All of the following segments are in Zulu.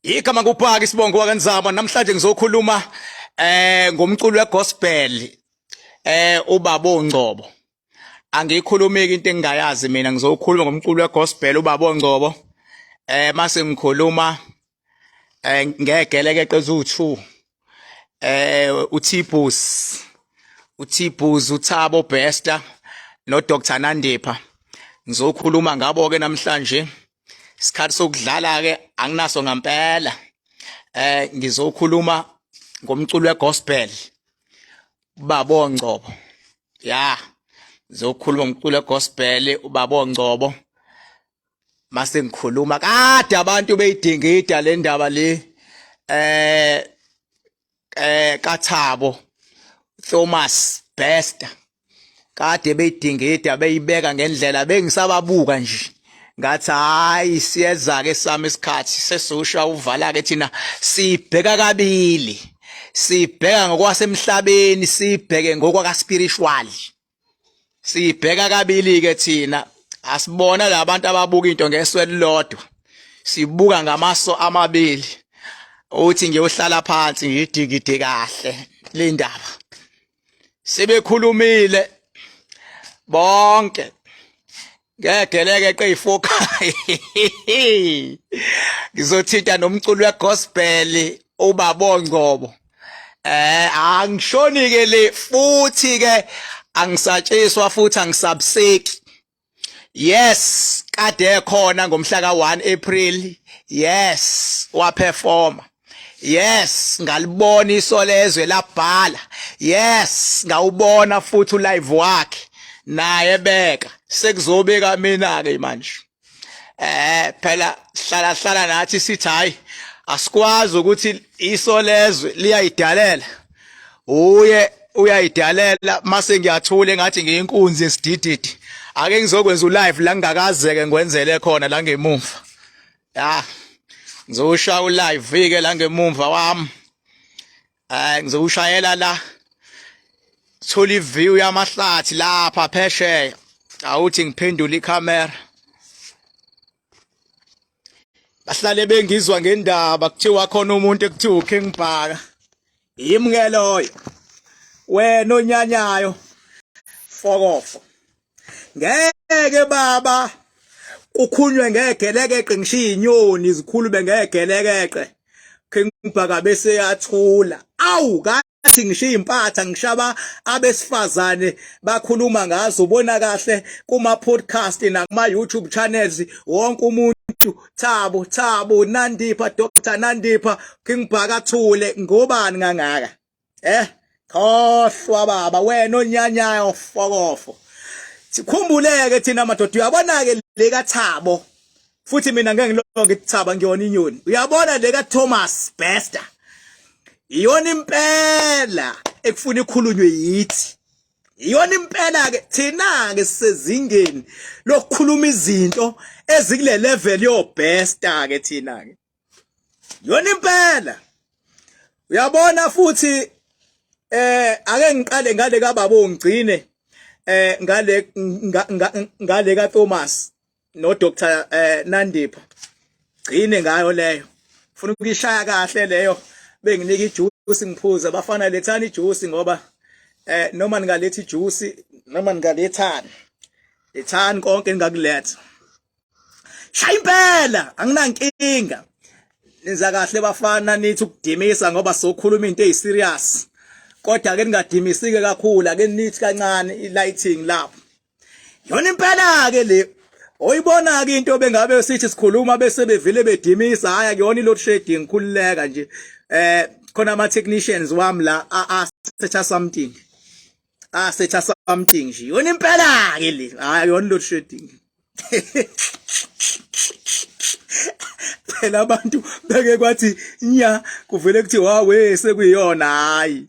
Igama kupaki isibongo wakanzama namhlanje ngizokhuluma ngomculo wegospel ubaba oNgcobo. Angiyikhulumi into engingayazi mina ngizokhuluma ngomculo wegospel ubaba oNgcobo. Mase ngikhuluma ngegelekeqe eziwu2 uTibus uTibus uThabo Bester no Dr Nandipha. Ngizokhuluma ngabo ke namhlanje. Isikhathi sokudlala ke anginaso ngampela. Ngizokhuluma ngomculo wegospel ubaba oNgcobo. Ya, ngizokhuluma ngomculo wegospel ubaba oNgcobo. Mase ngikhuluma kade abantu beyidingida le ndaba le kaThabo Thomas Bester kade beyidingida beyibeka ngendlela bengisababuka nje ngathi hayi siyeza ke sami isikhathi sesusha uvala ke thina sibheka kabili sibheka ngokwasemhlabeni sibheke ngokwaka spiritual Sibheka kabili ke thina asibona labantu ababuka into ngeso elilodwa sibuka ngamaso amabili uthi ngiyohlala phansi ngidikide kahle le ndaba sebekhulumile bonke ngegeleke qeyifoka ngizothinta nomculo wegospel ubaba oNgcobo angishoni ke le futhi ke angisatshiswa futhi angisabuseki yes kade khona ngomhla ka1 April yes waperforma yes ngalibona isolezwe labhala yes ngawubona futhi ulive wakhe naye beka sekuzobeka mina ke manje phela hlala hlala nathi sithi hayi asikwazi ukuthi isolezwe liyayidalela uye uyayidalela mase ngiyathula engathi ngiyinkunzi yesidididi ake ngizokwenza ulive la ngingakazeke ngiwenzele khona la ngemuva ya ngizoshaya ulive ke la ngemumva wami ngizowushayela la thola iview yamahlathi lapha phesheya awuthi ngiphendule ikhamera bahlale bengizwa ngendaba kuthiwa khona umuntu ekuthiwa uKing Bhaka yimi ke loyo wena onyanyayo fokofo ngeke baba kukhulunywe ngegelekeqe ngishiya inyoni zikhulume ngegelekeqe King Bhaka bese yathula awu kathi ngishiya impatha ngishaba abesifazane bakhuluma ngazo ubona kahle kuma podcast nakuma YouTube channels wonke umuntu Thabo Thabo Nandipha Dr Nandipha King Bhaka thule ngobani kangaka khohlwa baba wena onyanyayo fokofo sikhumbuleke thina madoda uyabona ke le kaThabo futhi mina ngeke ngilonge ithaba ngiyona inyoni uyabona le kaThomas Bester iyona impela ekufuna ikhulunywe yithi iyona impela ke thina ke sisezingeni lokukhuluma izinto ezikule level yo Bester ke thina ke Yona impela. Uyabona futhi ake ngiqale ngale kababa ongigcine ngale ngale ka Thomas no Dr Nandipha. Gcine ngayo leyo. Funa ukuyishaya kahle leyo benginika ijuice ngiphuza bafana lethani ijuice ngoba noma ningaletha ijuice noma ningalethani lethani konke ningakuletha shaya impela anginankinga nenza kahle bafana nithi ukudimisa ngoba sokhuluma into eziserious kodwa ke ningadimisike kakhulu ake nithi kancane i-lighting lapho yona impela ke le oyibona ke into bengabe sithi sikhuluma bese bevile bedimisa hhayi akuyona i-load shedding khululeka nje khona ama technicians wami la a setha something a setha something nje yona impela ke le hhayi akuyona i-load shedding phela abantu beke kwathi nya kuvele kuthi wawe sekuyiyona hayi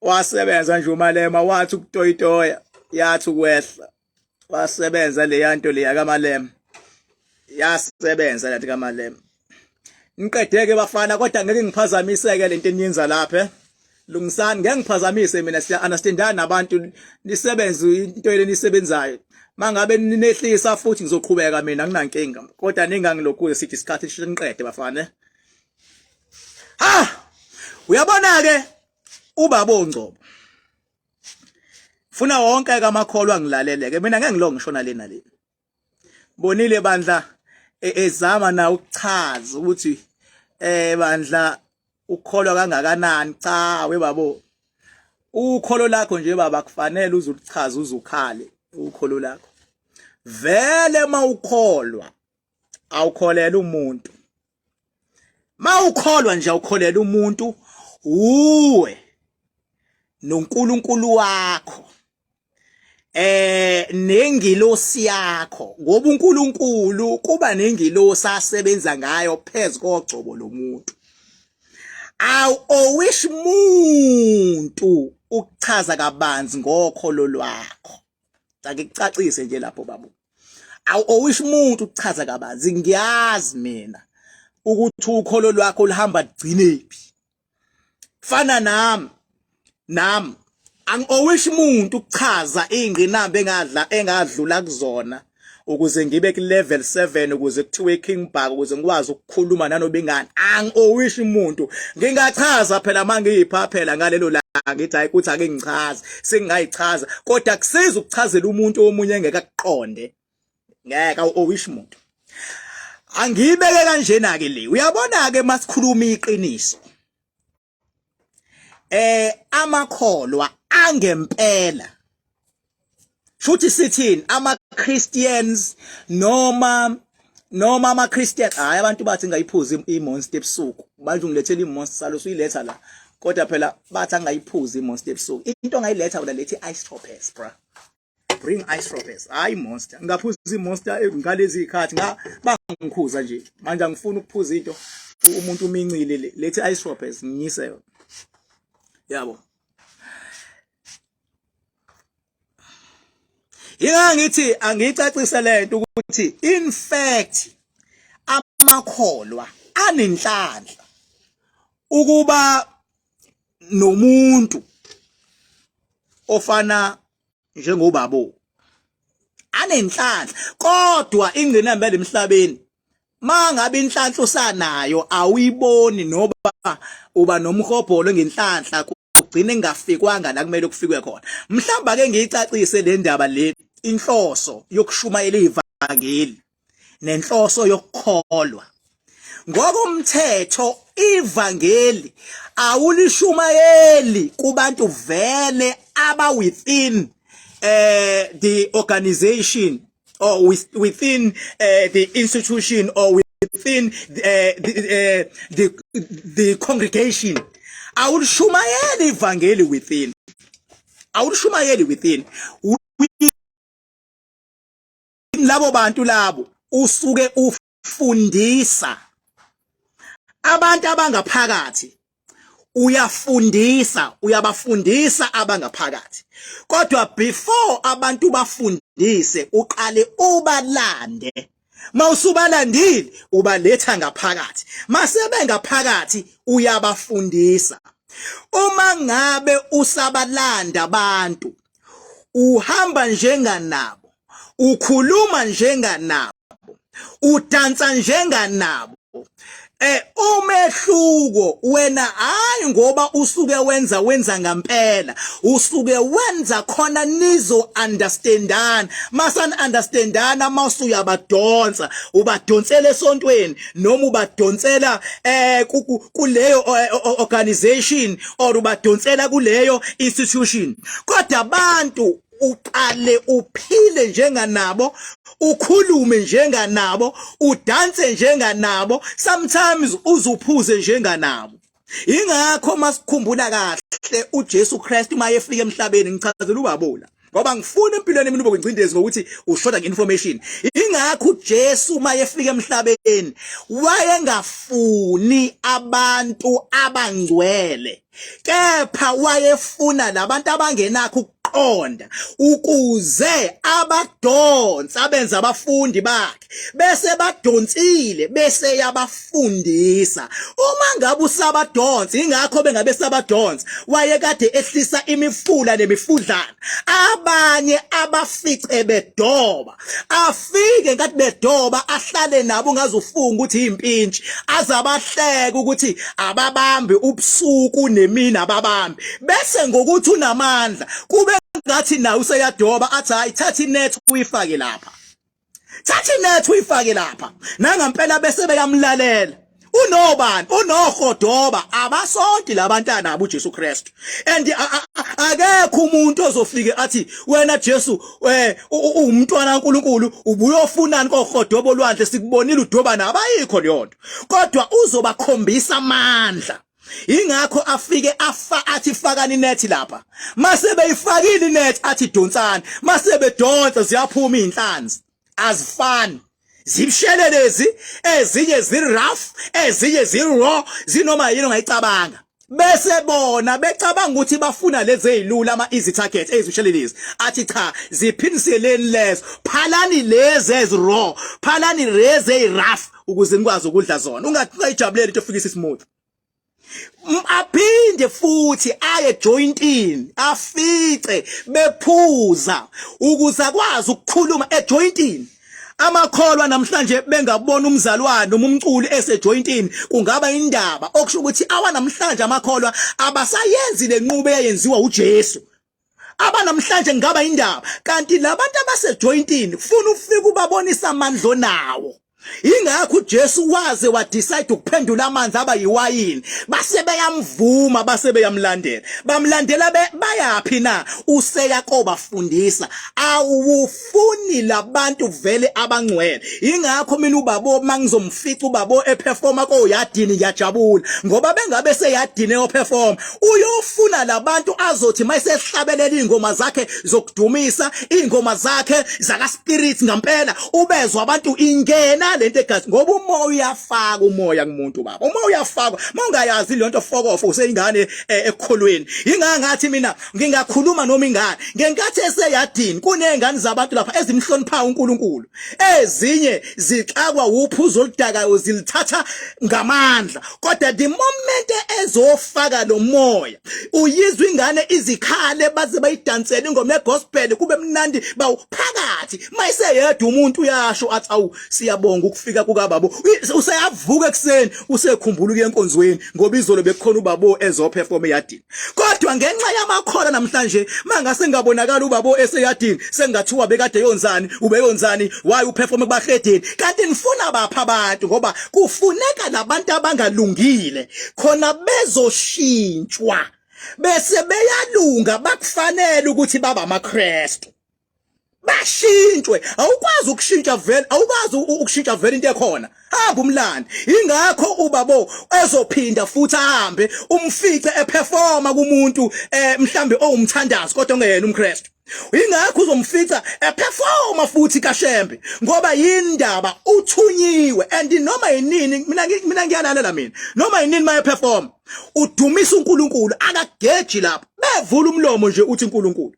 wasebenza nje uMalema wathi ukutoyitoya yathi ukwehla wasebenza leya nto leya kaMalema yasebenza lathi kaMalema niqedeke bafana kodwa ngeke ngiphazamiseke lento eniyenza lapha lungisani ngeke ngiphazamise mina siya understandana nabantu nisebenze into lenisebenzayo mangabe ninehlisa futhi ngizoqhubeka mina nginankinga kodwa ningangilokhu sithi isikhathi niqede bafana. Ha! Uyabona ke ubaba oNgcobo. Funa wonke ke amakholwa ngilaleleke mina ngeke ngilonge ngishona lena le. Bonile bandla ezama na ukuchaza ukuthi bandla ukholwa kangakanani cha we babo ukholo lakho nje baba kufanele uzulichaza uzukhale ukholo lakho vele mawukholwa awukholela umuntu mawukholwa nje awukholela umuntu uwe noNkulunkulu wakho nengilosi yakho ngoba uNkulunkulu kuba nengilosi asebenza ngayo phezu kogcobo lomuntu awu owish muntu ukuchaza kabanzi ngokholo lwakho ake kucacise nje lapho babu awu owish umuntu ukuchaza kabanzi ngiyazi mina ukuthi ukholo lwakho luhamba kugcinephi fana nami nami angi-owish muntu ukuchaza iy'ngqinamba engadla engadlula kuzona ukuze ngibe ku-level 7 ukuze kuthiwe King Bhaka ukuze ngikwazi ukukhuluma nanoba ingane angi-owish umuntu ngingachaza phela uma ngiyipha phela ngalelo langa ngithi hayi kuthi ake ngichaze sengingayichaza kodwa kusiza ukuchazela umuntu omunye engeke akuqonde ngeke awu-owish muntu angiyibeke kanjena ke le uyabona ke masikhuluma iqiniso amakholwa angempela shuthi sithini ama Christians noma ama Christian hayi abantu bathi ngayiphuza i-monster ebusuku manje ungilethela i-monster salo usuyiletha la kodwa phela bathi angayiphuza i-monster ebusuku into ongayiletha wena lethi ice choppers bra bring ice robbers hayi monster ngaphuza imonster eh, ngalezi ikhathi nga bangikhuza nje manje angifuni ukuphuza into umuntu umincile lethi ice robbers nginyise yona yabo Yinga ngithi angiyicacise lento ukuthi in fact amakholwa anenhlanhla ukuba nomuntu ofana njengobabo anenhlanhla kodwa ingqinamba emhlabeni mangabe inhlanhla usanayo awuyiboni noba uba nomhobholo ngenhlanhla kugcine kungafikwanga la kumele kufikwe khona mhlawumbe ake ngiyicacise le ndaba le inhloso yokushumayela ivangeli nenhloso yokukholwa ngokomthetho ivangeli awulishumayeli kubantu vele aba within the organization or within the institution or within the congregation awulishumayeli ivangeli within awulishumayeli within labo bantu labo usuke ufundisa abantu abangaphakathi uyafundisa uyabafundisa abangaphakathi kodwa before abantu bafundise uqale ubalande mawusubalandile ubaletha ngaphakathi masebe ngaphakathi uyabafundisa uma ngabe usabalanda abantu uhamba njenganabo ukhuluma njenganabo udansa njenganabo umehluko wena hayi ngoba usuke wenza wenza ngempela usuke wenza khona nizo understandana masani understandana mawusuyabadonsa ubadonsela esontweni noma ubadonsela kuleyo organization or ubadonsela kuleyo institution kodwa abantu uqale uphile njenganabo ukhulume njenganabo udanse njenganabo sometimes uzuphuze njenganabo ingakho masikhumbula kahle uJesu Kristu mayefika emhlabeni ngichazela ubabula ngoba ngifuna empilweni mina ube kwingcindezi ngokuthi ushoda ngeinformation ingakho uJesu mayefika emhlabeni wayengafuni abantu abangcwele kepha wayefuna labantu abangenakho ukuqonda ukuze abadonsa abenza abafundi bakhe bese badonsile bese yabafundisa. Uma ngabe usabadonsa, ingakho bengabe sabadonsa, wayekade ehlisa imifula nemifudlana, abanye abafice bedoba, afike nkathi bedoba ahlale nabo, ungaze ufunga ukuthi impintshi, azabahleka ukuthi ababambi ubusuku nemini ababambi, bese ngokuthi unamandla kube ngathi nawe useyadoba, athi hayi, thatha inet uyifake lapha, thatha inet uyifake lapha. Nangampela bese beyamlalela. Unobani unohodoba abasonti labantana abo uJesu Kristu, and akekho umuntu ozofike athi wena Jesu uwumntwana kaNkuluNkulu, ubuyofunani kohodoba olwandle, sikubonile udoba nabayikho leyo nto, kodwa uzobakhombisa amandla. Ingakho afike afa athi fakani inet lapha, mase beyifakile inet athi donsani, mase bedonsa ziyaphuma izinhlanzi, azifani, zibushelelezi, ezinye zi-rough, ezinye zi-raw, zinoma yini ongayicabanga, bese bona becabanga ukuthi bafuna lezi ezilula, ama easy targets ezibushelelezi, athi cha, ziphiniseleni lezo, phalani lezi ezi-raw, phalani lezi ezi-rough ukuze nikwazi ukudla zona. Ungayijabulela into ofikisa smooth. Aphinde futhi aye jointini afice bephuza ukuze akwazi ukukhuluma ejointini. Amakholwa namhlanje bengabona umzalwane noma umculi esejointini kungaba indaba, okusho ukuthi awanamhlanje amakholwa abasayenzi lenqubo eyayenziwa uJesu. Abanamhlanje ngaba indaba, kanti labantu abasejointini kufuna ufike ubabonisa amandla onawo. Ingakho uJesu waze wadecide ukuphendula amanzi aba yiwayini, base beyamvuma, base beyamlandela. Bamlandela bayaphi na? Useya kobafundisa. Awufuni labantu vele abangcwele. Ingakho mina ubabo mangizomfica ubabo eperforma koyadini ngiyajabula, ngoba bengabe seyadini eyoperforma, uyofuna labantu azothi mayisehlabelela ingoma zakhe zokudumisa, ingoma zakhe zaka spirit ngampela, ubezwa abantu ingena lento egazi, ngoba umoya uyafaka, umoya kumuntu baba, umoya uyafakwa. Mawungayazi lento, fokofo, useyingane ekukholweni. Ingangathi mina ngingakhuluma noma ingane ngenkathi eseyadini, kunezingane zabantu lapha ezimhloniphayo uNkulunkulu, ezinye zixakwa uphuzo oludakayo, zilithatha ngamandla, kodwa the moment ezofaka lo moya uyizwa ingane izikhale, baze bayidansele ingoma yegospel kube mnandi bawuphakathi. Mayiseyedwa umuntu uyasho athi awu, siyabonga ukufika kukababo. Useyavuka ekuseni usekhumbula ukuya enkonzweni ngoba izolo bekukhona ubabo ezoperform eyadini. Kodwa ngenxa yamakhola namhlanje, mangase ngabonakala ubabo eseyadini, sengathiwa bekade yonzani, ubeyonzani, why uperform kubahedeni? Kanti nifuna bapha abantu? Ngoba kufuneka labantu abangalungile khona bezoshintshwa bese beyalunga, bakufanele ukuthi baba amaKristu, bashintshwe. Awukwazi ukushintsha vele, awukwazi ukushintsha vele into ekhona, hamba umlandi. Ingakho ubabo ezophinda futhi ahambe umfice eperforma kumuntu mhlambe owumthandazi kodwa ongeyena umKristu. Ingakho uzomfica eperforma futhi kaShembe, ngoba yindaba uthunyiwe. And noma yinini, mina ngiyalalela mina, noma yinini maye perform udumisa uNkulunkulu, akageji lapho, bevula umlomo nje uthi uNkulunkulu,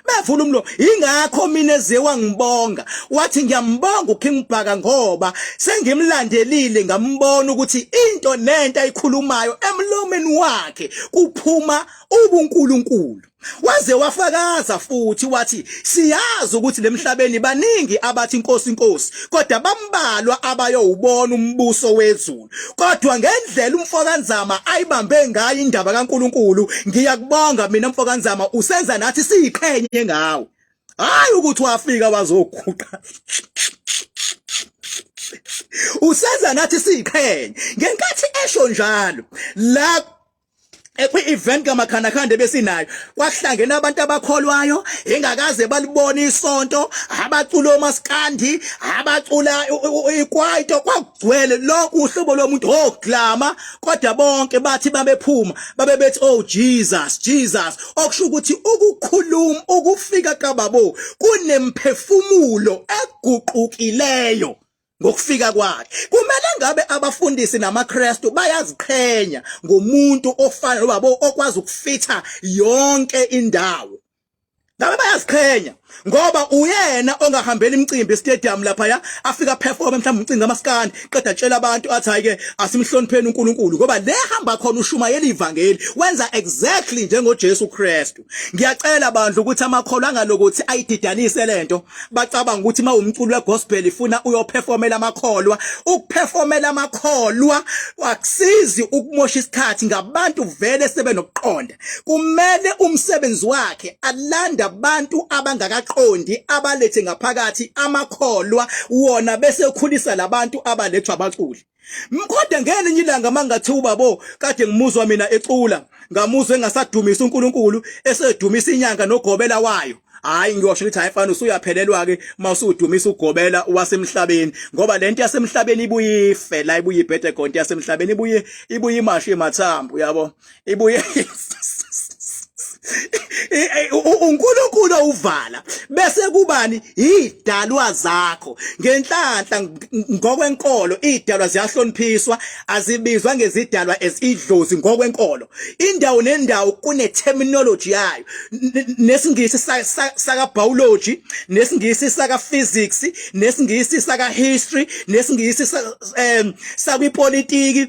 bevula umlomo. Ingakho mina eze wangibonga wathi ngiyambonga uKing Bhaka, ngoba sengimlandelile ngambona ukuthi into nento ayikhulumayo emlomeni wakhe kuphuma ubuNkulunkulu. Waze wafakaza futhi wathi siyazi ukuthi lemhlabeni baningi abathi inkosi, inkosi, kodwa bambalwa abayowubona umbuso wezulu. Kodwa ngendlela umfokaNzama ayibambe ngayo indaba kaNkuluNkulu, ngiyakubonga mina mfokaNzama, usenza nathi siyiqhenye ngawe. Hayi ukuthi wafika wazoguqa, usenza nathi siyiqhenye. Ngenkathi esho njalo la kwi-event kaMakhanakhanda besinayo, kwahlangene abantu abakholwayo engakaze balibona isonto, abacula omaskandi, abacula ikwaito, kwakugcwele lonke uhlobo lomuntu, oglama, kodwa bonke bathi babephuma babe bethi oh Jesus, Jesus, okusho ukuthi ukukhuluma ukufika kababo kunemphefumulo eguqukileyo ngokufika kwakhe. Kumele ngabe abafundisi namaKristu bayaziqhenya ngomuntu ofana nobabo okwazi ukufitha yonke indawo. Ngabe bayaziqhenya ngoba uyena ongahambela imicimbi estadium lapha ya afika perform mhlawumbe umcimbi kamaskandi, qeda tshela abantu athi, "Hayi ke, asimhlonipheni uNkulunkulu," ngoba le hamba khona ushumayela ivangeli, wenza exactly njengoJesu Kristu. Ngiyacela bandla ukuthi amakholwa angalokuthi ayididanise lento, bacabanga ukuthi mawumculo wegospel ifuna uyoperformela amakholwa. Ukuperformela amakholwa akusizi, ukumosha isikhathi ngabantu vele sebenokuqonda. Kumele umsebenzi wakhe alanda abantu abangakaqondi, abalethe ngaphakathi amakholwa wona, bese ukhulisa labantu abalethwa abaculi. Kodwa ngelinye ilanga mangathi ubabo kade ngimuzwa mina ecula, ngamuzwa engasadumisa uNkulunkulu, esedumisa inyanga nogobela wayo, hayi, ngiyosho ukuthi, "Hayi fana, usuyaphelelwa ke mawusudumisa ugobela wasemhlabeni," ngoba lento yasemhlabeni ibuye ife la, ibuye ibhede konke yasemhlabeni, ibuye imashe emathambo, uyabo, ibuye uNkulunkulu uvala bese kubani idalwa zakho. Ngenhlanhla, ngokwenkolo idalwa ziyahloniphiswa, azibizwa ngezidalwa as idlozi. Ngokwenkolo, indawo nendawo kune terminology yayo, nesingisi saka biology, nesingisi saka physics, nesingisi saka history, nesingisi sakwipolitiki,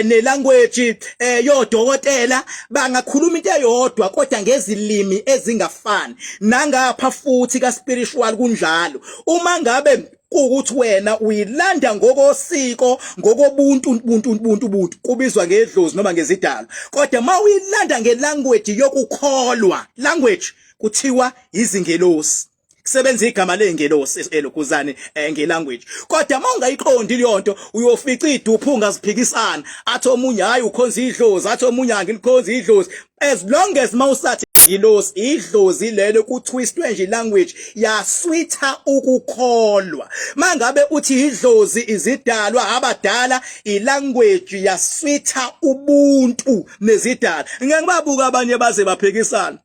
nelanguage yodokotela. Bangakhuluma into eyodwa kodwa ngezilimi ezingafani. Nangapha futhi ka spiritual kunjalo. Uma ngabe kuwukuthi wena uyilanda ngokosiko, ngokobuntu buntu buntu buntu, kubizwa ngedlozi noma ngezidalwa, kodwa mawuyilanda ngelanguage yokukholwa, language kuthiwa izingelosi, kusebenza igama ley'ngelosi elokuzane ngelanguage. Kodwa uma ungayiqondi leyo nto, uyofica iduphu ungaziphikisana, athi omunye, "Hayi, ukhonza idlozi," athi omunye, "Angilikhonza idlozi." As long as mawusathi ngilosi, idlozi lelo, kutwistwe nje language yaswitha ukukholwa. Mangabe uthi idlozi, izidalwa abadala, ilanguage yaswitha ubuntu nezidalwa. Ngeke ngibabuka abanye baze baphikisana,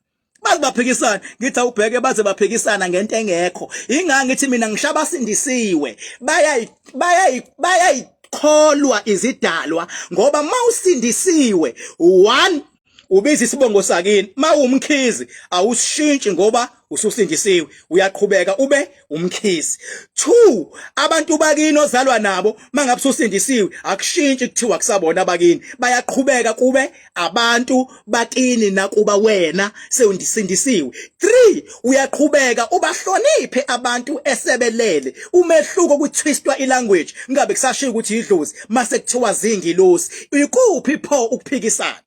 baze baphikisana, ngithi awubheke, baze baphikisana ngento engekho. Ingani ngithi mina ngisho abasindisiwe bayayikholwa izidalwa, ngoba mawusindisiwe, one, ubiza isibongo sakini. Mawumkhizi awusishintshi ngoba ususindisiwe, uyaqhubeka ube umkhizi. Two, abantu bakini ozalwa nabo, mangabe ususindisiwe akushintshi, kuthiwa kusabona abakini, bayaqhubeka kube abantu bakini nakuba wena sewundisindisiwe. 3, uyaqhubeka ubahloniphe abantu esebelele. Umehluko kutwistwa ilanguage, ngabe kusashiya ukuthi idlozi mase kuthiwa zingilosi. Ikuphi pho ukuphikisana?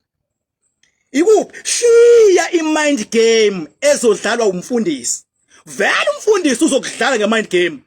Ikuphi? Shiya i-mind game ezodlalwa umfundisi. Vele umfundisi uzokudlala nge-mind game.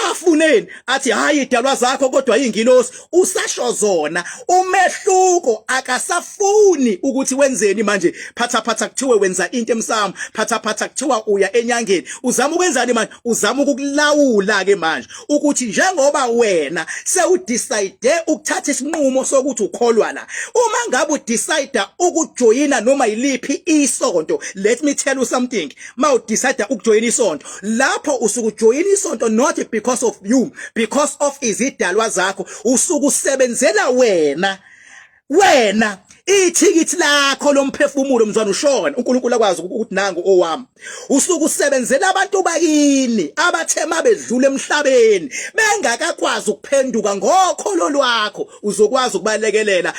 Afuneni athi, "Hayi, idalwa zakho kodwa ingilosi," usasho zona. Umehluko, akasafuni ukuthi wenzeni manje. Phatha phatha kuthiwe wenza into emsamo, phatha phatha kuthiwa uya enyangeni. Uzama ukwenzani manje? Uzama ukukulawula ke manje, ukuthi njengoba wena sewudecide ukuthatha isinqumo sokuthi ukholwa la, uma ngabe udecide ukujoyina noma yiliphi isonto, let me tell you something, mawudecide ukujoyina isonto, lapho usuke ujoyina isonto not because of you, because of izidalwa zakho. Usuke usebenzela wena ithikithi lakho lomphefumulo mzwana ushona, uNkulunkulu akwazi ukuthi nangu owami. Usuke usebenzela abantu bakini abathe mabedlula emhlabeni bengakakwazi ukuphenduka ngokholo lwakho, uzokwazi ukubalekelela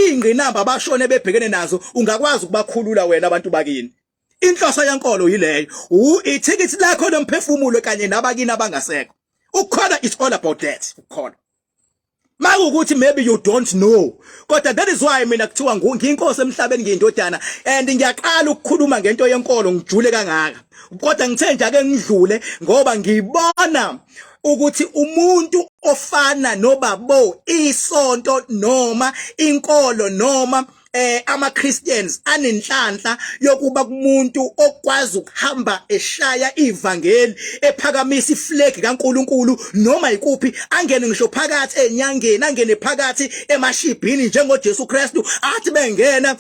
ingqinamba abashone bebhekene nazo, ungakwazi ukubakhulula wena abantu bakini. Inhloso yenkolo yileyo, ithikithi lakho lomphefumulo kanye nabakini abangasekho. Ukukholwa, it's all about that, ukukholwa. Makuwukuthi maybe you don't know, kodwa that is why mina kuthiwa ngiyinkosi emhlabeni, ngiyindodana, and ngiyaqala ukukhuluma ngento yenkolo ngijule kangaka. Kodwa ngithe nje ake ngidlule ngoba ngibona ukuthi umuntu ofana nobabo, isonto noma inkolo noma ama Christians anenhlanhla yokuba kumuntu okwazi ukuhamba eshaya ivangeli, ephakamisa iflag kaNkuluNkulu noma ikuphi, angene ngisho phakathi enyangeni, angene phakathi emashibhini njengoJesu Kristu, athi bengena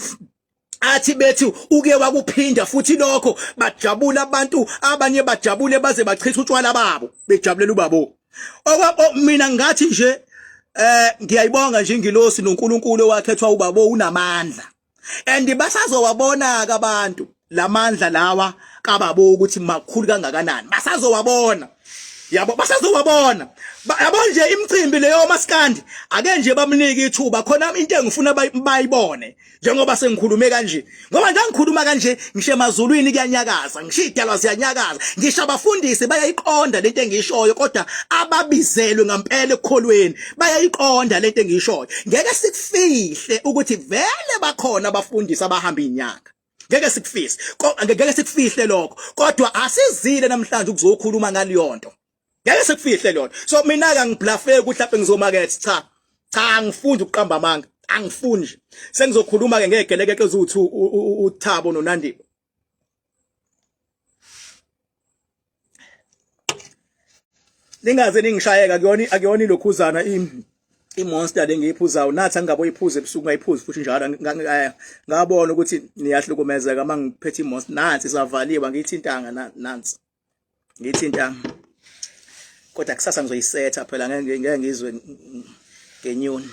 athi bethi, "Uke wakuphinda futhi lokho," bajabula abantu, abanye bajabule baze bachitha utshwala babo bejabulela ubabo. Okwabo mina ngathi nje ngiyayibonga nje ingilosi noNkulunkulu owakhethwa ubabo, unamandla, and basazowabona ke abantu. Lamandla lawa kababo ukuthi makhulu kangakanani basazowabona. Yabo basazowabona. Yabo nje imicimbi leyo maskandi ake nje bamnike ithuba khona into engifuna bayibone njengoba sengikhulume kanje. Ngoba nje ngikhuluma kanje ngisho emazulwini kuyanyakaza, ngisho idalwa ziyanyakaza, ngisho abafundisi bayayiqonda lento engiyishoyo kodwa ababizelwe ngampela ekukholweni bayayiqonda lento engiyishoyo. Ngeke sikufihle ukuthi vele bakhona abafundisi abahamba inyanga. Ngeke sikufise, ngeke sikufihle lokho, kodwa asizile namhlanje ukuzokhuluma ngaleyonto. Ngeke sikufihle lona. So mina ke angibluffeki ukuthi lapha ngizomaketha cha. Cha angifundi ukuqamba amanga. Angifuni nje. Sengizokhuluma ke ngegelekeqe eziwu2 uThabo noNandipo. Ningaze ningishayeka akuyona akuyona ilokhuzana i-monster le ngiyiphuzayo nathi angingabo iphuze ebusuku ngayiphuzi futhi njalo ngabona ukuthi niyahlukumezeka uma ngiphethe i-monster nansi isavaliwe angiyithintanga nansi ngithi intanga kodwa kusasa ngizoyisetha phela ngeke ngeke ngizwe ngenyoni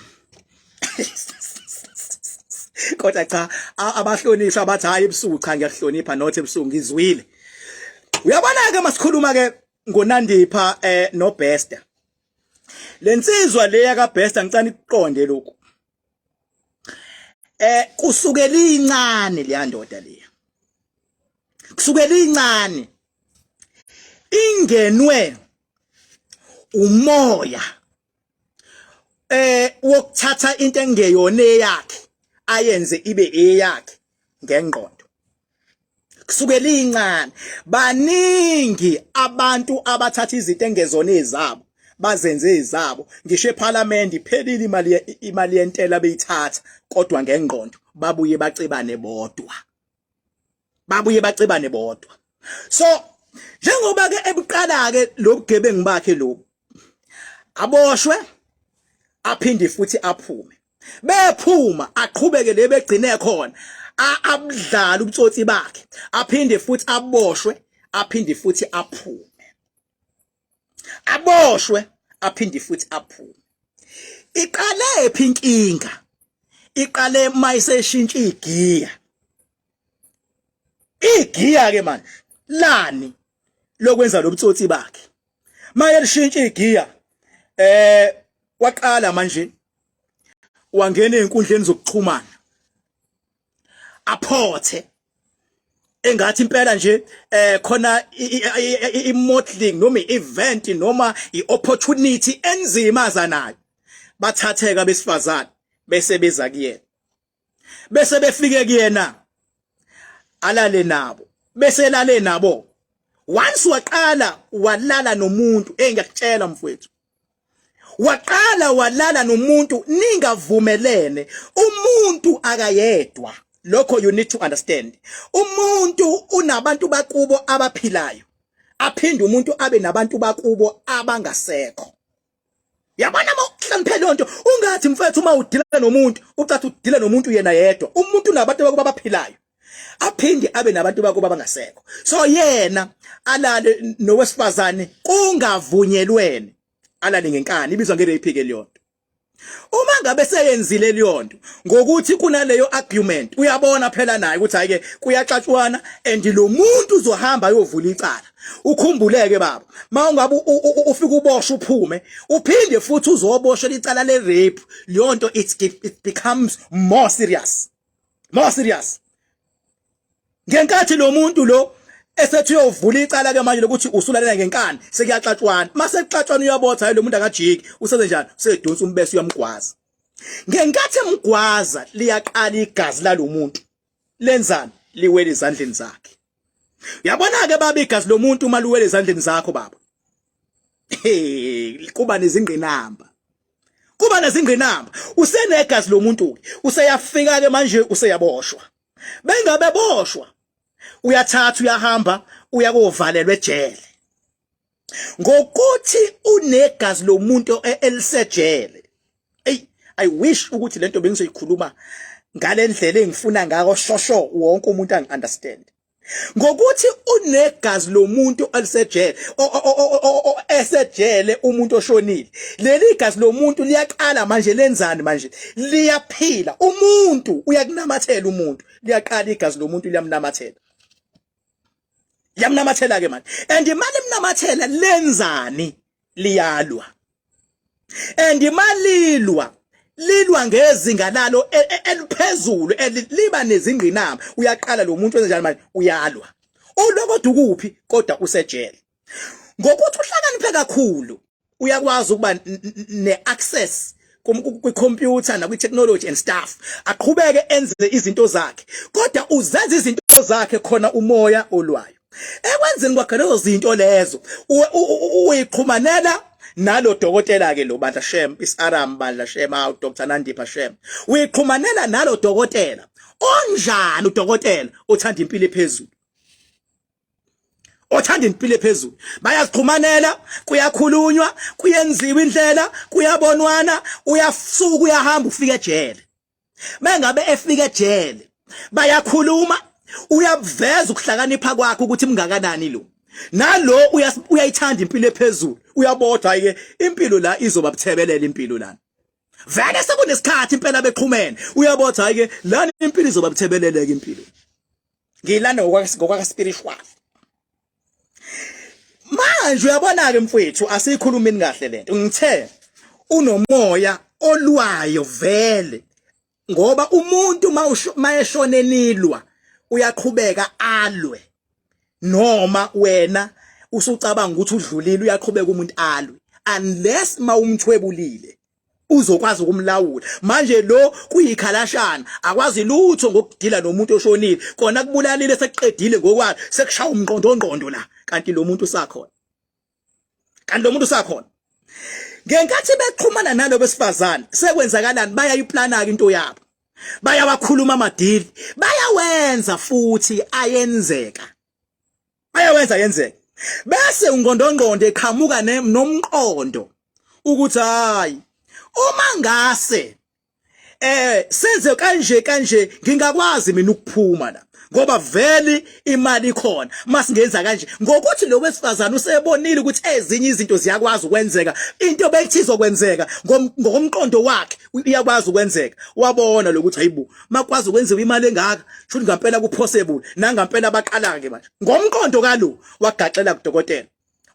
kodwa cha abahlonishwa bathi hayi ebusuku cha ngiyakuhlonipha not ebusuku ngizwile uyabona ke masikhuluma ke ngonandipha eh noBester lensizwa le yaka Bester ngicela ikuqonde lokhu eh kusukela incane leya ndoda leya kusukela incane ingenwe umoya eh wokuthatha into engeyona eyakhe ayenze ibe eyakhe ngengqondo kusukela incane baningi abantu abathatha izinto engezona ezabo bazenze ezabo ngisho eParliament iphelile imali imali yentela beyithatha kodwa ngengqondo babuye bacebane bodwa babuye bacebane bodwa so njengoba ke ebuqala ke lobugebengu bakhe lobu aboshwe aphinde futhi aphume bephuma aqhubeke le begcine khona abudlala ubutsotsi bakhe aphinde futhi aboshwe aphinde futhi aphume aboshwe aphinde futhi aphume iqale phi inkinga iqale mayiseshintsha igiya igiya ke manje lani lokwenza lobutsotsi bakhe maye lishintsha igiya eh waqala manje wangena ezinkundleni zokuxhumana aphothe engathi impela nje eh khona i-modeling noma i-event noma i-opportunity enzima azanayo bathatheka besifazane bese beza kuyena bese befike kuyena alale nabo bese lale nabo once waqala walala nomuntu engiyakutshela mfowethu waqala walala nomuntu ningavumelene umuntu akayedwa lokho you need to understand umuntu unabantu bakubo abaphilayo aphinde umuntu abe nabantu bakubo abangasekho yabona uma uhloniphe leyo nto ungathi mfethu uma udila nomuntu ucathi udila nomuntu yena yedwa umuntu unabantu bakubo abaphilayo aphinde abe nabantu bakubo abangasekho so yena alale nowesifazane kungavunyelwene alale ngenkani ibizwa nge-rape ke leyo nto uma ngabe seyenzile leyo nto ngokuthi kunaleyo argument uyabona phela naye ukuthi hayi ke kuyaxatshwana and lo muntu uzohamba ayovula icala ukhumbuleke baba mawungabe ufika uboshwe uphume uphinde futhi uzoboshwa icala le rape leyo nto it becomes more serious more serious ngenkathi lo muntu lo esethi uyovula icala ke manje lokuthi usulalela ngenkani sekuyaxatshwana mase kuxatshwana uyabotha hayi lo muntu akajiki usenze njani usedonsa umbese uyamgwaza ngenkathi emgwaza liyaqala igazi lalomuntu lenzani liwele ezandleni zakhe uyabona ke baba igazi lomuntu uma liwele ezandleni zakho baba hey kuba nezingqinamba kuba nezingqinamba usenegazi lomuntu ke useyafika ke manje useyaboshwa bengabe boshwa uyathatha uyahamba uyakovalelwa ejele ngokuthi unegazi lomuntu e, elisejele ey i wish ukuthi lento bengizoyikhuluma ngalendlela engifuna ngako shosho wonke umuntu angi understand ngokuthi unegazi lomuntu elisejele esejele umuntu oshonile leli gazi lomuntu liyaqala manje lenzani manje liyaphila umuntu uyakunamathela umuntu liyaqala igazi lomuntu liyamnamathela Liyamnamathela ke manje, and imali imnamathela lenzani? Liyalwa, and imalilwa lilwa ngezinga lalo eliphezulu, liba nezingqinamba. Uyaqala lo muntu wenza njani manje? Uyalwa, ulwa kodwa ukuphi? Kodwa usejele. Ngokuthi uhlakaniphe kakhulu, uyakwazi ukuba ne-access kwi-computer nakwi-technology and stuff, aqhubeke enze izinto zakhe, kodwa uzenza izinto zakhe khona umoya olwayo. Ekwenzeni kwakhe lezo zinto lezo, uyiqhumanela nalo dokotela ke lo bandla shem, isaram bandla shem, awu Dr Nandipha shem, uyiqhumanela nalo dokotela. Onjani udokotela? Uthanda impilo ephezulu, othanda impilo ephezulu. Bayazixhumanela, kuyakhulunywa, kuyenziwa indlela, kuyabonwana. Uyasuka, uyahamba, ufika ejele. Mengabe efika ejele, bayakhuluma, uyaveza ukuhlakanipha kwakhe ukuthi mngakanani lo nalo. Uyayithanda impilo ephezulu, uyabodwa ke impilo la izoba buthebelela impilo lana. Vele sekunesikhathi impela bexhumene, uyabotha hayi ke lana impilo izoba buthebeleleke impilo. Ngiyilanda ngokwaka spiritual manje. Uyabona ke mfowethu, asiyikhulumini kahle lento. Ngithe unomoya olwayo vele, ngoba umuntu mayeshone nilwa, uyaqhubeka alwe. Noma wena usucabanga ukuthi udlulile, uyaqhubeka umuntu alwe unless mawumthwebulile uzokwazi ukumlawula. Manje lo kuyikhalashana, akwazi lutho ngokudila nomuntu oshonile. Kona kubulalile, sekuqedile ngokwakhe, sekushaya umqondo ngqondo la, kanti lo muntu usakhona, kanti lo muntu usakhona. Ngenkathi bexhumana nalo besifazane, sekwenzakalani? Bayayiplana ke into yabo, bayawakhuluma amadili, bayawenza futhi ayenzeka, bayawenza yenzeka. Bese ungqondongqondo eqhamuka nomqondo ukuthi hayi, uma ngase senze kanje kanje, ngingakwazi mina ukuphuma la ngoba vele imali ikhona masingenza kanje. Ngokuthi lo wesifazane usebonile ukuthi ezinye izinto ziyakwazi ukwenzeka, into beyithi izokwenzeka ngokomqondo wakhe iyakwazi ukwenzeka. Wabona lokuthi hayibo, makwazi ukwenziwa imali engaka, shuthi ngampela ku possible. Nangampela baqala ke manje ngomqondo kalo, wagaxela kudokotela,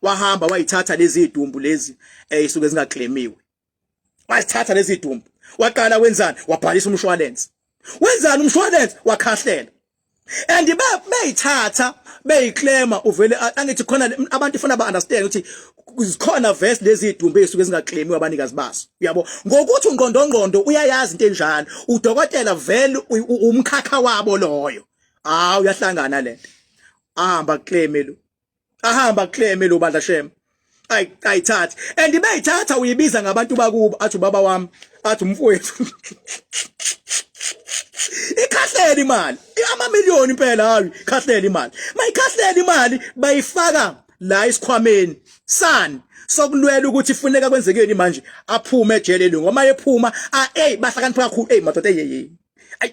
wahamba wayithatha lezi idumbu lezi ezisuke zingaclaimiwe. Wazithatha lezi idumbu, waqala wenzani? Wabhalisa umshwalense. Wenzani umshwalense? Wakhahlela. And beyithatha beyiclaima uvele angithi khona abantu ifuna ba understand ukuthi zikhona verse lezi idumbu ezisuke zingaclaimiwe abanikazi baso, uyabo? Ngokuthi ungqondo ngqondo uyayazi into enjalo, udokotela vele umkhakha wabo loyo. Ah, uyahlangana lento, ahamba claim lo, ahamba claim lo bandla shem, ayithathe. And beyithatha, uyibiza ngabantu bakubo, athi ubaba wami, athi umfowethu. Ikhahlela imali, amamiliyoni impela. Hayi, khahlela imali, mayikhahlela imali, bayifaka la isikhwameni sani sokulwela ukuthi ifuneka kwenzekeni manje aphume ejele lo. Ngoba ephuma, hey, bahlakanipha kakhulu. Hey madoda, hey hey, ay,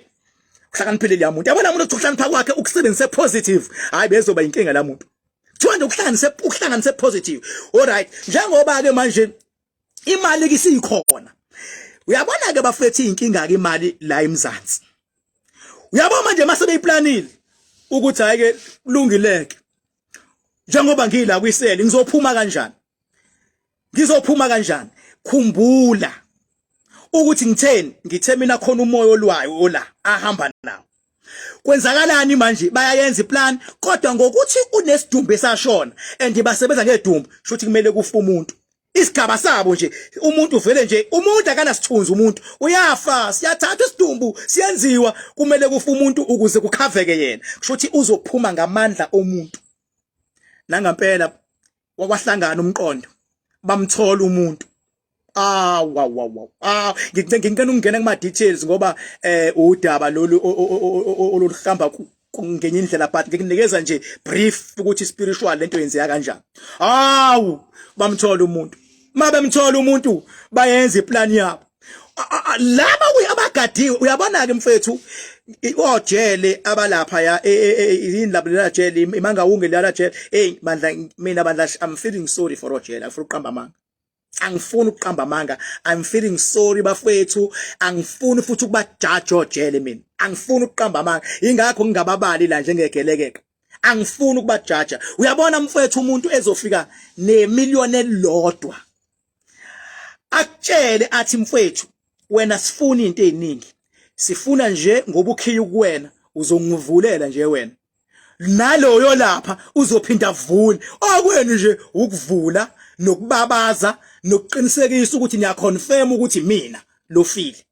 uhlakaniphile leya muntu. Yabona umuntu ukuhlakanipha kwakhe ukusebenzise positive, hayi, bezoba inkinga la muntu. Kuthiwa nje ukuhlanganise positive. Alright, njengoba ke manje imali kisikhona, uyabona ke bafethu, inkinga ke imali la eMzansi. Uyabona manje mase beyiplanile ukuthi hayi ke kulungileke, njengoba ngila kwisele, ngizophuma kanjani? Ngizophuma kanjani? Khumbula ukuthi ngitheni. Ngithe mina khona umoya olwayo ola ahamba nawo. Kwenzakalani manje? Bayayenza iplan, kodwa ngokuthi unesidumbu esashona and basebenza ngedumbu, shuthi kumele kufe umuntu. Isigaba sabo nje, umuntu vele nje, umuntu akanasithunzi, umuntu uyafa, siyathatha isidumbu, siyenziwa, kumele kufe umuntu ukuze kukhaveke yena. Kusho ukuthi uzophuma ngamandla omuntu. Nangampela wawahlangana umqondo, bamthola umuntu. Ah, wow. Ah, ngicela ukungena kuma details ngoba udaba lolu oluhlamba ngenye indlela, but ngikunikeza nje brief ukuthi spiritual lento yenzeka kanjani. Hawu, bamthola umuntu. Mabemthola umuntu, bayenza iplan yabo laba abagadiwe. Uyabona ke mfethu, ojele abalapha ya yini labo, lela jele iMangawunge, lela jele. Hey bandla, mina bandla, I'm feeling sorry for ojele. Afuna ukuqamba amanga, angifuni ukuqamba amanga, I'm feeling sorry bafethu. Angifuni futhi ukuba judge ojele mina, angifuni ukuqamba amanga, ingakho ngingababali la njengegelekeke. Angifuni ukubajaja. Uyabona mfethu, umuntu ezofika nemillion elilodwa akutshele athi, "Mfethu, wena sifuna into eziningi, sifuna nje ngoba ukhiya kuwena, uzongivulela nje wena, naloyo lapha uzophinda avule. Okwenu nje ukuvula nokubabaza nokuqinisekisa ukuthi niyaconfirm ukuthi mina lofile,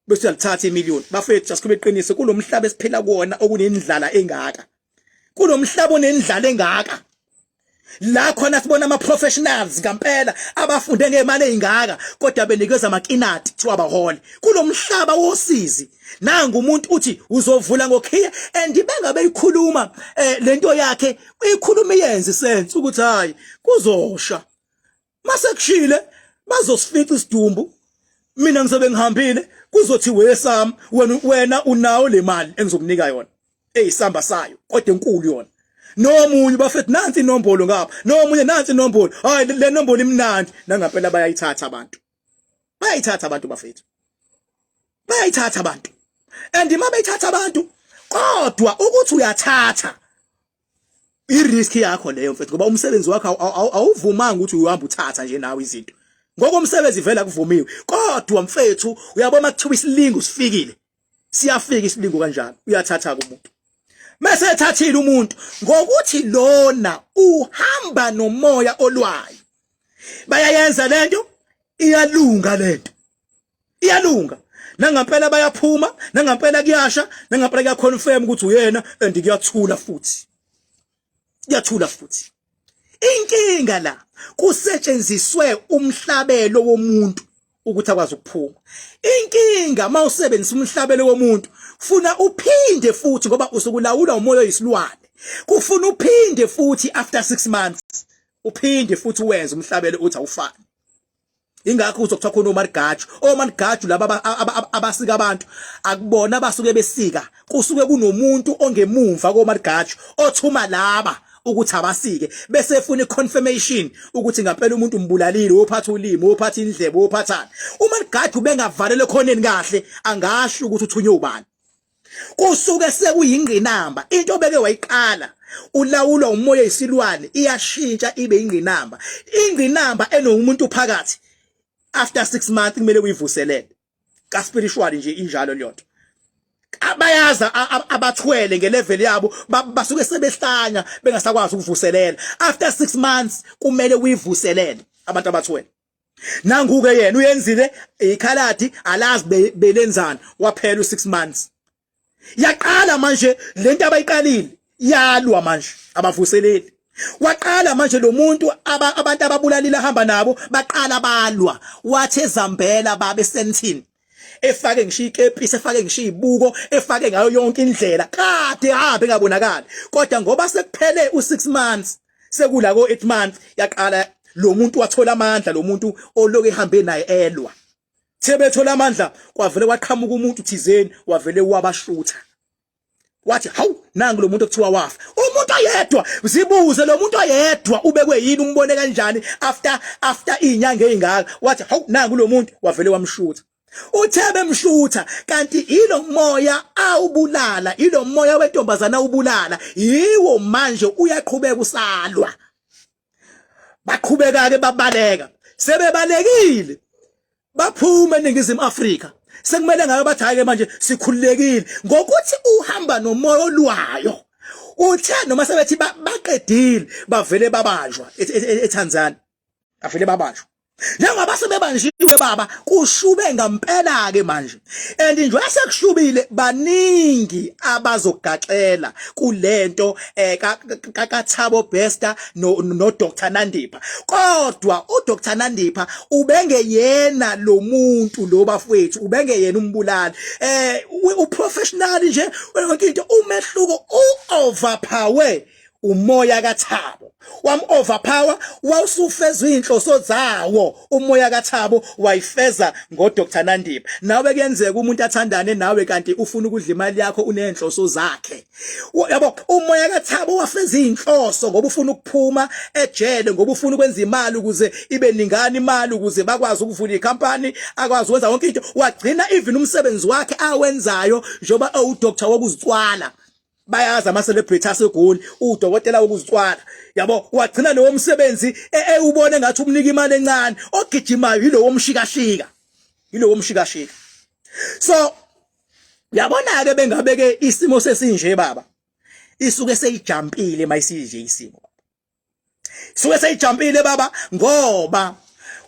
bese uyalithatha imiliyoni." Bafethu, asikhulume iqiniso. Kulomhlaba esiphila kuwona okunendlala engaka, kulomhlaba onendlala engaka, la khona sibona ama professionals ngempela abafunde ngemali ezingaka kodwa benikeza amakinati kuthiwa bahole kulomhlaba wosizi. Nanga umuntu uthi uzovula ngokhiya and bengabe ikhuluma lento yakhe, ikhuluma iyenze sense ukuthi hayi, kuzosha, mase kushile bazosifica isidumbu, mina ngizobe ngihambile, kuzothi wesami wena unawo le mali engizokunika yona eyisamba sayo, kodwa enkulu yona. Nomunye, bafethu, nansi inombolo ngapha, nomunye nansi inombolo, hayi, le nombolo imnandi. Nangampela bayayithatha abantu, bayayithatha abantu bafethu, bayayithatha abantu. And uma beyithatha abantu, kodwa ukuthi uyathatha, i-risk yakho leyo mfethu, ngoba umsebenzi wakho awuvumanga ukuthi uhamba uthatha nje nawe izinto. Ngokomsebenzi vele akuvumiwe, kodwa mfethu, uyabona, kuthiwa isilingo sifikile, siyafika isilingo kanjalo. Uyathatha kumuntu, mase ethathile umuntu, ngokuthi lona uhamba nomoya olwayo, bayayenza lento, iyalunga lento, iyalunga nangampela, bayaphuma nangampela, kuyasha nangampela, kuyaconfirm ukuthi uyena and kuyathula futhi, kuyathula futhi. Inkinga la, kusetshenziswe umhlabelo womuntu ukuthi akwazi ukuphuma. Inkinga, mawusebenzisa umhlabelo womuntu, funa uphinde futhi, ngoba usukulawula umoya oyisilwane, kufuna uphinde futhi after 6 months, uphinde futhi uwenze umhlabelo uthi awufani. Ingakho uzokuthiwa khona omarigaju, omarigaju laba abasika abantu, akubona abasuke besika, kusuke kunomuntu ongemumva komarigaju othuma laba ukuthi abasike, bese efuna iconfirmation ukuthi ngempela umuntu umbulalile, wophatha ulimi, wophatha indlebe, wophathana. Umarigaju bengavalele khoneni kahle, angasho ukuthi uthunywe ubani. Kusuke sekuyingqinamba into obeke wayiqala ulawulwa umoya isilwane, iyashintsha ibe ingqinamba, ingqinamba enomuntu phakathi. After 6 months kumele uyivuselele ka spiritual nje, injalo leyo nto. Abayaza abathwele ngelevel yabo basuke sebehlanya, bengasakwazi ukuvuselela. After 6 months kumele uyivuselele abantu abathwele. Nangu-ke yena uyenzile, ikhaladi alazi belenzani, waphela u6 months, yaqala manje lento abayiqalile, yalwa manje, abavuseleli. Waqala manje lo muntu, abantu ababulalile ahamba nabo baqala balwa. Wathi ezambela babe sentini, efake ngisho ikepisi, efake ngisho izibuko, efake ngayo yonke indlela, kade ahambe engabonakali, kodwa ngoba sekuphele u6 months, sekula ko 8 months, yaqala lo muntu wathola amandla, lo muntu oloku ehambe naye elwa. Sebethola amandla, kwavele kwaqhamuka umuntu thizeni, wavele wabashutha, wathi, "Hawu, nangu lo muntu okuthiwa wafa." Umuntu oyedwa, zibuze, lo muntu oyedwa ubekwe yini? Umbone kanjani after izinyanga ezingaka? Wathi, "Hawu, nangu lo muntu," wavele wamshutha. Uthe bemshutha, kanti ilo moya awubulala, ilo moya wentombazana awubulala, yiwo manje uyaqhubeka usalwa. Baqhubeka ke, babaleka. Sebebalekile, baphuma eNingizimu Afrika, sekumele ngabe bathi, "Hayi ke, manje sikhululekile," ngokuthi uhamba nomoya olwayo. Uthe noma sebethi baqedile, bavele babanjwa eTanzania, avele babanjwa. Njengoba sebebanjiwe baba, kushube ngempela ke manje, and nje sekushubile, baningi abazogaxela kulento kaThabo Bester no Dr Nandipha. Kodwa uDr Nandipha ubengeyena lo muntu lo bafowethu, ubengeyena umbulali, uprofessional nje yonke into. Umehluko, uoverpower umoya kaThabo, wam overpower, wawusufeza inhloso zawo umoya kaThabo, wayifeza ngoDr Nandipha. Nawe kuyenzeka umuntu athandane nawe kanti ufuna ukudla imali yakho, unenhloso zakhe, yabo. Umoya kaThabo wafeza inhloso ngoba ufuna ukuphuma ejele, ngoba ufuna ukwenza imali ukuze ibe ningani imali, ukuze bakwazi ukuvula icompany, akwazi ukwenza yonke into. Wagcina even umsebenzi wakhe awenzayo njengoba ewudoctor wokuzicwala. Bayazi ama celebrity aseGoli, udokotela wokuzicwala, yabo. Wagcina lowo msebenzi ewubone ngathi umnika imali encane. Ogijimayo yilowo mshikashika, yilowo mshikashika. So uyabona ke, bengabeke isimo sesinje baba, isuke seyijampile mayisije isimo, suke seyijampile baba, ngoba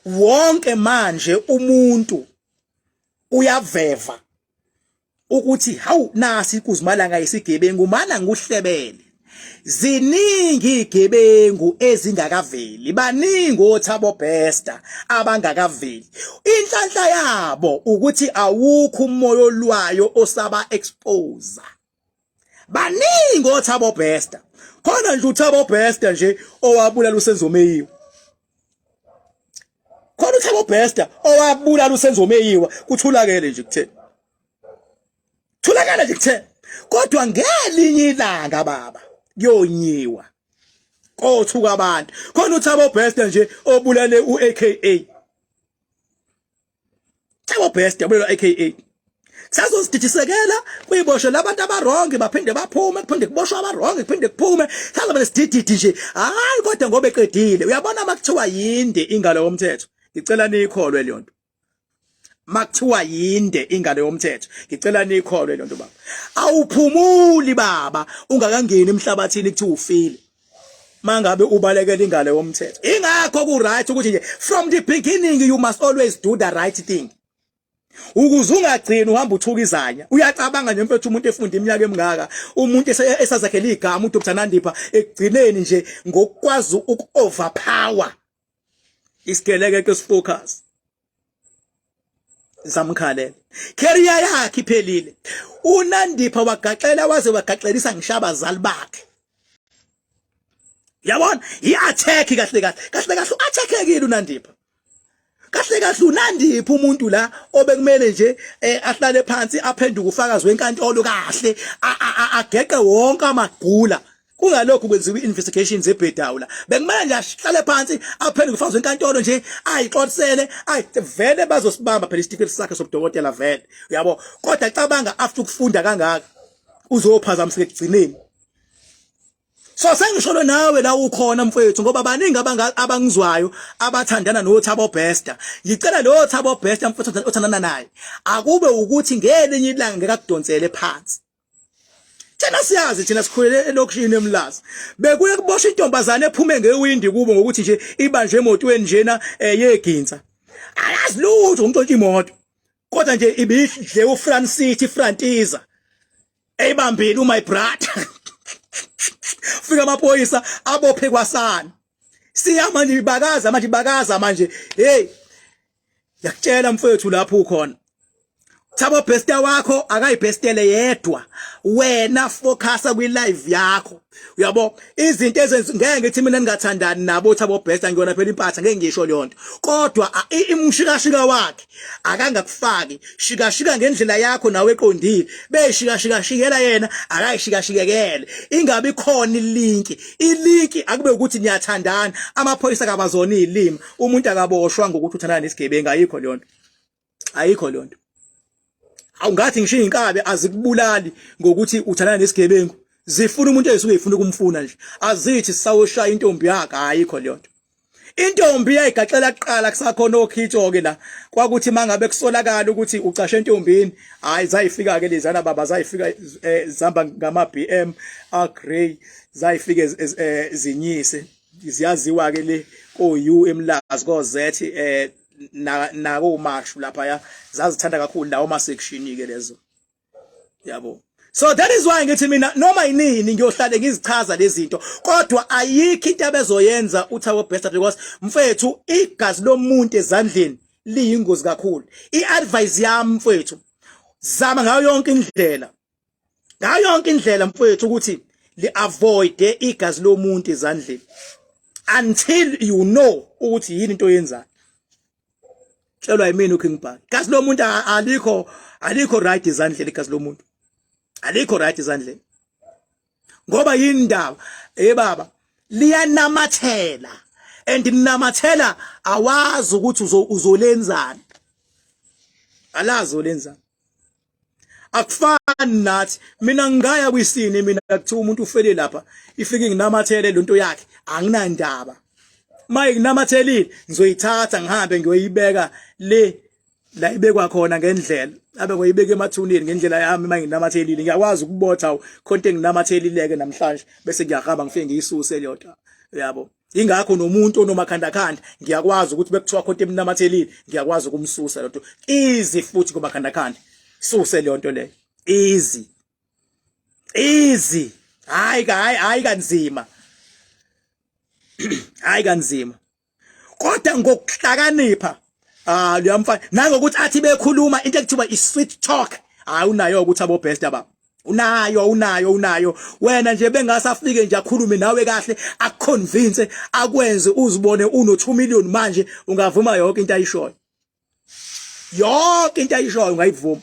wonke manje umuntu uyaveva ukuthi hawu, nasi ikuzimalanga isigebengu, mana nguhlebele. Ziningi igebengu ezingakaveli, baningi oThabo Bester abangakaveli. Inhlanhla yabo ukuthi awukho umoya olwayo osaba expose. Baningi oThabo Bester. Khona nje uThabo Bester nje owabulala uSenzo Meyiwa, khona uThabo Bester owabulala uSenzo Meyiwa. Kuthulakele nje, kutheni thulakele nje kutheni, kodwa ngelinye ilanga baba kuyonyiwa, kothuka abantu. Khona uThabo Bester nje obulale uAKA. Thabo Bester obulale uAKA. Sazozididisekela kuyiboshwe labantu abarongi, baphinde baphume, kuphinde kuboshwe abarongi, kuphinde kuphume. Sazobe sidididi nje. Hayi, kodwa ngoba eqedile, uyabona, makuthiwa yinde ingalo yomthetho, ngicela niyikholwe leyo nto. Makuthiwa yinde ingalo yomthetho, ngicela niyikholwe leyo nto baba. Awuphumuli baba ungakangeni emhlabathini kuthiwa ufile mangabe ubalekela ingalo yomthetho. Ingakho ku right ukuthi nje from the beginning you must always do the right thing, ukuze ungagcini uhamba uthuka izanya. Uyacabanga nje mfethu, umuntu efunda iminyaka emingaka, umuntu esazakhela igama uDr Nandipha, ekugcineni nje ngokukwazi uku-overpower isigeleke esifocus zamkhalela, career yakhe iphelile. UNandipha wagaxela waze wagaxelisa ngisho abazali bakhe, yabona. I-attack kahle kahle, kahle kahle u-attackekile uNandipha. Kahle kahle uNandipha umuntu la obekumele nje ahlale phansi, aphenduke ufakazi wenkantolo kahle, ageqe wonke amagula. Kungalokhu kwenziwa i-investigations ebhedawu la. Bekumele nje ahlale phansi, aphenduke ufakazi wenkantolo nje, ayixolisele. Ayi, vele bazosibamba phela isitifiketi sakhe sobudokotela vele, uyabo. Kodwa cabanga, after ukufunda kangaka, uzophazamiseka ekugcineni. So sengisholo nawe la ukhona mfethu, ngoba baningi abangizwayo abathandana noThabo Bester. Ngicela lo Thabo Bester mfethu othandana naye, akube ukuthi ngelinye ilanga ngeke akudonsele phansi. Thina siyazi, thina sikhulele elokishini eMlazi. Bekuye kuboshwa intombazane ephume ngewindi kubo ngokuthi nje ibanjwe emotweni njena yeginsa. Akazi lutho umntshontsha imoto, kodwa nje ibidle uFront City Frontiza eyibambile my brother. Fika amaphoyisa, abophe kwasana. Siya manje ibakaza manje, ibakaza manje. Hey, yakutshela mfethu, lapho ukhona Thabo Bester wakho akayibestele yedwa. Wena focusa kwi live yakho, uyabo. Izinto ezenzi ngeke ngithi mina ningathandani nabo Thabo Bester, ngiyona phela impatha, ngeke ngisho leyo nto. Kodwa imshikashika wakhe akangakufaki. Shikashika ngendlela yakho nawe eqondile, beshikashika shikela yena akayishikashikekele, ingabi khona ilink. Ilink akube ukuthi niyathandana. Amaphoyisa akabazona izilima. Umuntu akaboshwa ngokuthi uthandana nesigebengu, ayikho leyo nto, ayikho leyo nto. Awungathi ngisho izinkabi azikubulali ngokuthi uthandana nesigebengu. Zifuna umuntu ezisuke ifuna ukumfuna nje, azithi sawoshaya intombi yakhe, ayikho leyo nto. Intombi yayigaxela kuqala kusakhona okhitsho ke la. Kwakuthi mangabe kusolakala ukuthi ucashe entombini, hayi, zayifika ke lezana baba, zayifika zihamba ngama BM a grey, zayifika zinyise. Ziyaziwa ke le ko U eMlazi, ko Z, nako Mashu lapha ya. Zazithanda kakhulu lawo ma section ke lezo, yabo. So that is why ngithi mina noma yinini ngiyohlale ngizichaza lezi zinto, kodwa ayikho into abezoyenza uThabo Bester, because mfethu, igazi lomuntu ezandleni liyingozi kakhulu. I-advice yami mfethu, zama ngayo yonke indlela, ngayo yonke indlela mfethu, ukuthi li avoid igazi lomuntu ezandleni until you know ukuthi yini into oyenzayo. Tshelwa yimina uKing Bhaka, igazi lomuntu alikho, alikho right ezandleni. Igazi lomuntu alikho right ezandleni, ngoba yini indaba eh baba? Liyanamathela, and linamathela awazi ukuthi uzolenzani, alazi olenzani, akufani. Asifani nathi. Mina ngingaya kwisini mina kuthiwa umuntu ufele lapha, ifike nginamathele lonto yakhe, anginandaba. Maye nginamathelile ngizoyithatha ngihambe ngiyoyibeka le la ibekwa khona ngendlela abe ngoyibeka emathuneni ngendlela yami uma nginamathelile ngiyakwazi ukubotha khonto enginamathelileke namhlanje bese ngiyahamba ngifike ngiyisuse leyo nto yabo ingakho nomuntu onomakhandakhanda ngiyakwazi ukuthi bekuthiwa khonto emnamathelile ngiyakwazi ukumsusa leyo nto easy futhi kumakhandakhanda suse leyo nto leyo easy easy hayi hayi hayi kanzima hayi kanzima kodwa ngokuhlakanipha ah luyamfana nangokuthi athi bekhuluma into ekuthiwa i sweet talk hayi unayo ukuthi abo best aba unayo unayo unayo wena nje bengasafike nje akhulume nawe kahle akuconvince akwenze uzibone uno 2 million manje ungavuma yonke into ayishoyo yonke into ayishoyo ungayivuma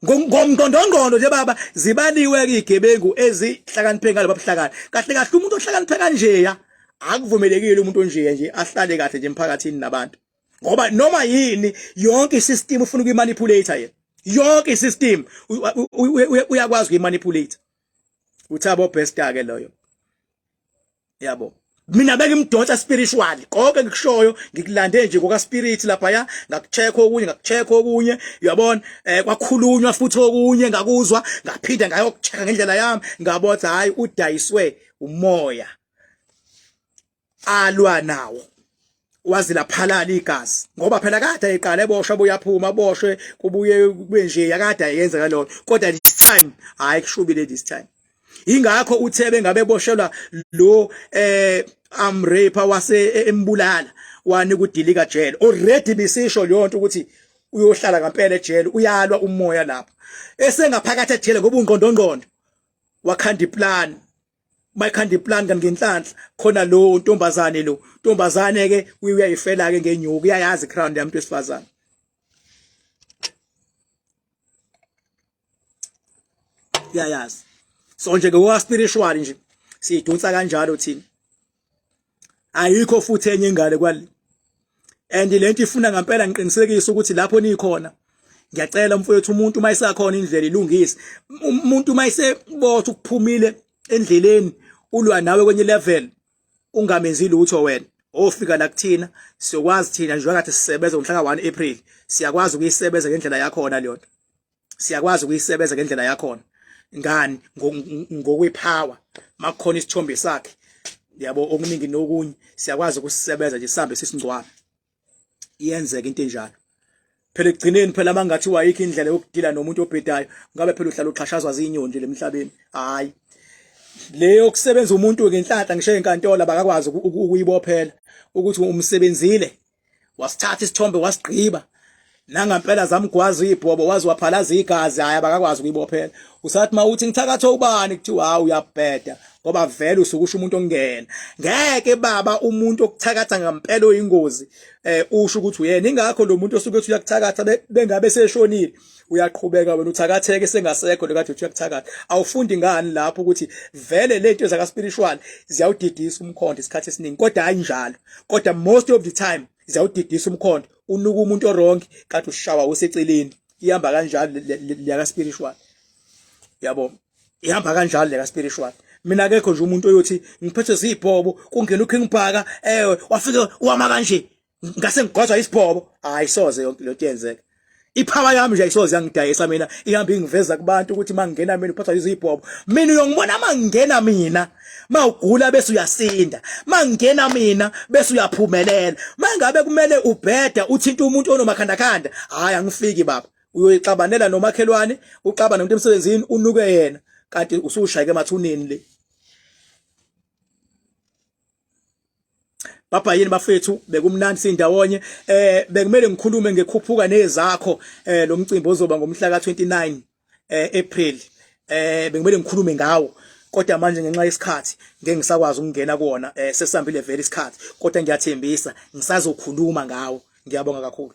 ngomqondongqondo nje baba zibaliwe ke igebengu ezihlakaniphe ngalo babuhlakani kahle kahle umuntu ohlakaniphe kanjeya akuvumelekile umuntu onjeya nje ahlale kahle nje emphakathini nabantu ngoba noma yini yonke isystem ufuna ukuyimanipulate yena yonke isystem uyakwazi ukuyimanipulate uthabo best ke loyo yabo mina bengimdonsa spiritually konke ngikushoyo ngikulande nje ngoka spirit lapha ya ngakucheck okunye ngakucheck okunye uyabona eh kwakhulunywa futhi okunye ngakuzwa ngaphinda ngayokuchecka ngendlela yami ngabotha hayi udayiswe umoya alwa nawo waze laphalala igazi ngoba phela kade eqala eboshwa buyaphuma aboshwe kubuye kube nje yakade ayenza kalona kodwa this time hayi kushubile this time ingakho uthe bengabe boshelwa lo eh am raper wase e, embulala wanika udilika jele already bisisho leyo nto ukuthi uyohlala ngempela ejele uyalwa umoya lapho esengaphakathi ejele ngoba ungqondongqondo wakhanda iplan bayikhanda iplan kanti ngenhlanhla khona lo ntombazane lo ntombazane ke uyayifela ke ngenyuku uyayazi crown yamuntu wesifazane uyayazi so nje ngoka spiritual nje siyidonsa kanjalo thina ayikho futhi enye ingane kwale and lento ifuna ngempela ngiqinisekise ukuthi lapho nikhona ngiyacela mfowethu umuntu uma esakhona indlela ilungise umuntu uma esebotha ukuphumile endleleni ulwa nawe kwenye level ungamenzi lutho wena ofika la kuthina siyokwazi thina njengoba kade sisebenza ngomhla ka-1 April siyakwazi ukuyisebenza ngendlela yakhona leyo nto siyakwazi ukuyisebenza ngendlela yakhona ngani ngokwepower makukhona isithombe sakhe yabo okuningi nokunye siyakwazi ukusisebenza nje sihambe sisingcwabe iyenzeka into enjalo phela ekugcineni phela mangathi wayikho indlela yokudila nomuntu obhedayo ngabe phela uhlala uxhashazwa zinyoni nje lemhlabeni hayi leyo kusebenza umuntu ngenhlanhla ngisho enkantolo abakakwazi ukuyibophela ukuthi umsebenzile wasithatha isithombe wasigqiba nangampela zamgwaza ibhobo waze waphalaza igazi hayi abakakwazi ukuyibophela usathi mawuthi ngithakathe ubani kuthiwa hawu uyabheda ngoba vele usukusho umuntu ongena ngeke baba umuntu okuthakatha ngempela oyingozi eh usho ukuthi uyena ingakho lo muntu osuke ethi uyakuthakatha bengabe seshonile uyaqhubeka wena uthakatheke sengasekho lokade uthi uyakuthakatha awufundi ngani lapho ukuthi vele lento zaka spiritual ziyawudidisa umkhondo isikhathi esiningi kodwa hayi njalo kodwa most of the time ziyawudidisa umkhondo unuka umuntu orong kanti ushawa useceleni ihamba kanjalo leyaka spiritual yabo ihamba kanjalo leka spiritual mina akekho nje umuntu oyothi ngiphethe zibhobo kungena uKing Bhaka ewe wafike wama kanje ngase ngigwazwa isibhobo hayi soze yonke lento yenzeka iphawa yami nje ayisoze yangidayisa mina ihamba ingiveza kubantu ukuthi mangingena mina uphathwa izibhobo mina uyongibona mangingena mina mawugula bese uyasinda mangingena mina bese uyaphumelela mangabe kumele ubheda uthinta umuntu onomakhandakhanda hayi angifiki baba uyoyixabanela nomakhelwane uxabane nomuntu emsebenzini unuke yena kanti usushayeke emathuneni le Baba yini bafethu bekumnandi sindawonye eh bekumele ngikhulume ngekhuphuka nezakho eh lo mcimbi ozoba ngomhla ka29 eh April eh bekumele ngikhulume ngawo kodwa manje ngenxa yesikhathi ngeke ngisakwazi ukungena kuwona eh sesihambile vele isikhathi kodwa ngiyathembisa ngisazokhuluma ngawo ngiyabonga kakhulu.